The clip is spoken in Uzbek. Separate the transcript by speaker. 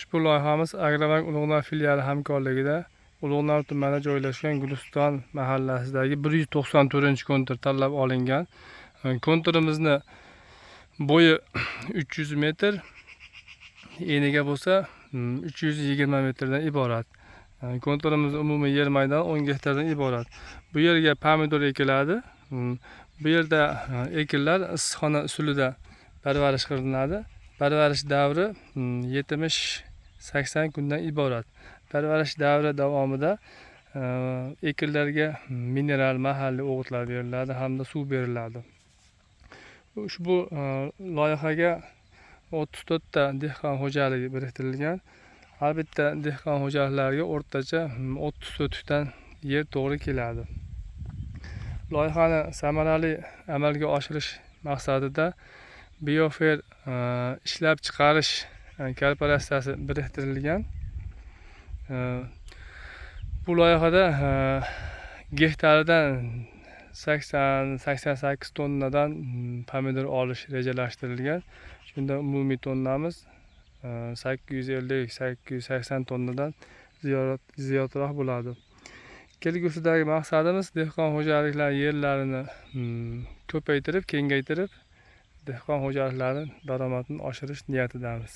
Speaker 1: Ushbu loyihamiz Agrobank Ulug'nor filiali hamkorligida Ulug'nor tumanida joylashgan Guliston mahallasidagi 194-kontur tanlab olingan. Konturimizni bo'yi 300 metr, eniga bo'lsa 320 metrdan iborat. Konturimiz umumiy yer maydoni 10 gektardan iborat. Bu yerga pomidor ekiladi. Bu yerda ekinlar issiqxona usulida parvarish qilinadi. Parvarish davri 70-80 kundan iborat. Parvarish davri davomida ekinlarga mineral, mahalliy o'g'itlar beriladi hamda suv beriladi. Ushbu loyihaga 34 ta dehqon xo'jaligi biriktirilgan. Har bitta dehqon xo'jaliklariga o'rtacha 30 sotikdan yer to'g'ri keladi. Loyihani samarali amalga oshirish maqsadida Biofer ishlab chiqarish korporatsiyasi biriktirilgan. Bu loyihada gektaridan 80-88 tonnadan pomidor olish rejalashtirilgan. Shunda umumiy tonnamiz 850-880 tonnadan ziyodroq bo'ladi. Kelgusidagi maqsadimiz dehqon xo'jaliklari yerlarini ko'paytirib, kengaytirib, dehqon xo'jaliklari daromadini oshirish niyatidamiz.